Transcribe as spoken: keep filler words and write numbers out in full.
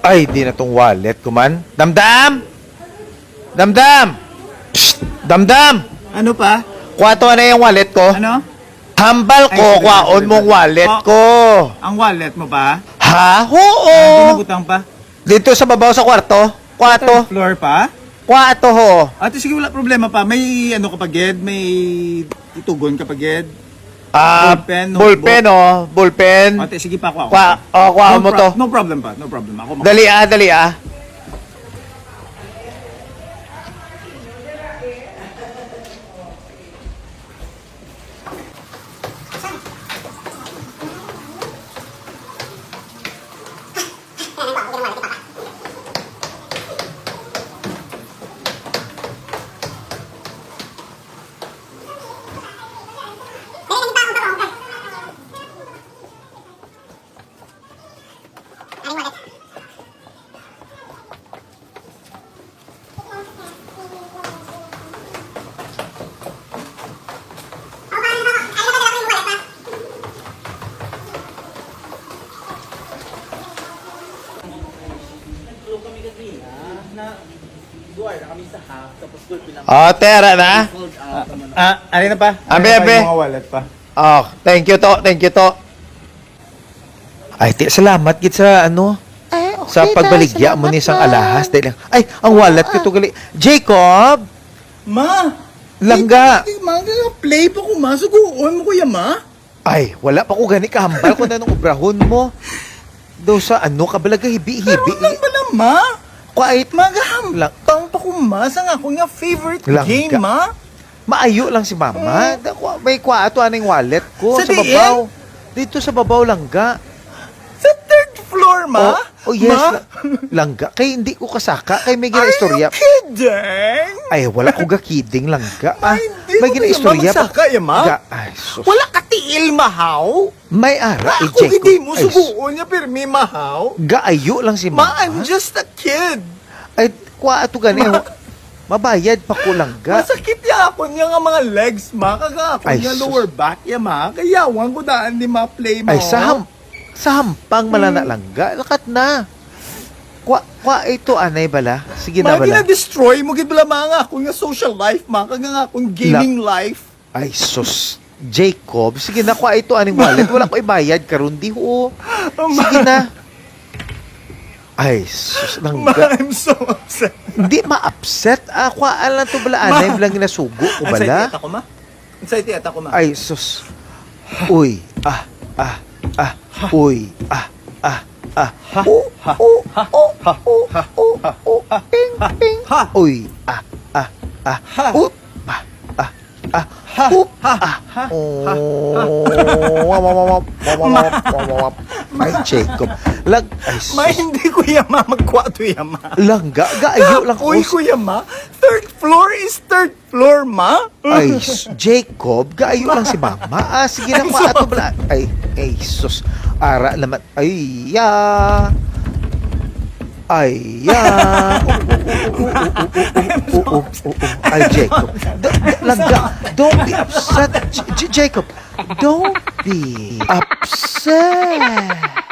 Ay, di na tong wallet ko man. Damdam! Damdam! Psst! Damdam! Ano pa? Kuha to na yung wallet ko. Ano? Hambal ko, ay, sige, kuhaon sige, mong sige. Wallet ko. Ang wallet mo ba? Ha? Oo. Hindi nabutang pa? Dito sa babaw sa kwarto. Kuha to. Third floor pa? Kuha to, ho. Ate, sige, wala problema pa. May ano ka pa, Ged? May itugon ka pa, Ged? Ah, ballpen, ballpen, notebook. Oh, ballpen. Ate, sige pa, kuha ko. Kuha, oh, kuha mo to. No pro-, no problem pa, no problem. Ako, dali, ah, dali, ah. Ah, tera na? Ah, ano na pa? Abi, ano pa abi. Yung mga wallet pa? Oh, thank you to, thank you to. Ay, ti, salamat gid sa, ano, ay, okay, sa pagbaligya mo ni sang alahas. Dali lang. Ay, ang wallet ko to gali. Jacob! Ma! Langga! Di, di, di, ma, play pa ko, ma. Suguon mo ko ya, ma? Ay, wala pa ko gani kahambal kung anong obrahon mo. Daw sa ano ka bala gahibi-hibi. Karon lang bala, ma? Quiet. Magahampang pa ko, ma, sa nga ako nga favorite game, ma. Maayo lang si mama. Mm. Da, kwa-, may kwa ato aning wallet ko sa babaw. Dito sa babaw, langga. Sa third floor, ma? Oh, oh, yes, ma? La-, langga. Kay hindi ko kasaka, kay may ginaistorya. Are you kidding? Ay, wala ko ga-kidding, langga. Ma, ah, hindi may ginaistorya pa. Magsaka, ya, ma? Ga-, ay, sus. Wala ka tiil, mahaw? May ara, eh, Jacob. Ako, hindi mo suguon niya, pirmi, mahaw? Gaayo lang si mama. Ma, I'm just a kid. Ay, kwa ato gani, oh. Mabayad pa ko, langga. Masakit ya ako niya nga mga legs, ma. Kaga ako niya lower back, ya, ma. Kay yawan ko daan ni ma play mo. Ay, sa ham-, sa hampang malana, langga. Lakat na. Kwa, kwa ito, anay bala. Sige na bala. Ma, gina-destroy mo gid bala, ma, nga akong nga social life, ma. Kaga nga akong gaming life. Ay, sus. Jacob, sige na, kwa ito aning wallet. Wala ko ibayad karon, di ho. Sige na. Ay, sus, langga. Ma, I'm so upset. Hindi ma-upset. Ah, kwa, alam to bala, anay lang ginasugo ko bala. Anxiety attack ko, ma. Anxiety attack ko, ma. Ay, sus. Uy, ah, ah, ah. Uy, ah, ah, ah. Ha, ha, ha, ha, ha, ha. Ping, ping. Ha, ha. Uy, ah, ah, ah. Ha. Up, ah, ah. Ah, ha, ha, ha, ha, ha. Oh, wap, wap, wap. Ay, Jacob. Lag-, ay, sus. Ma, hindi ko yama magkwa to yama. Langga, gaayo lang. Kapoy ko yama. Third floor is third floor, ma. Ay, s-, Jacob, gaayo lang si mama. Ah, sige na, kwa ato bala. Ay, ay, sus. Ara naman. Ay, ya. Ay, ya. Oo, oo, oo. Ay, Jacob. Do-, do-, langga, don't be upset. J-, J-, Jacob, don't be upset.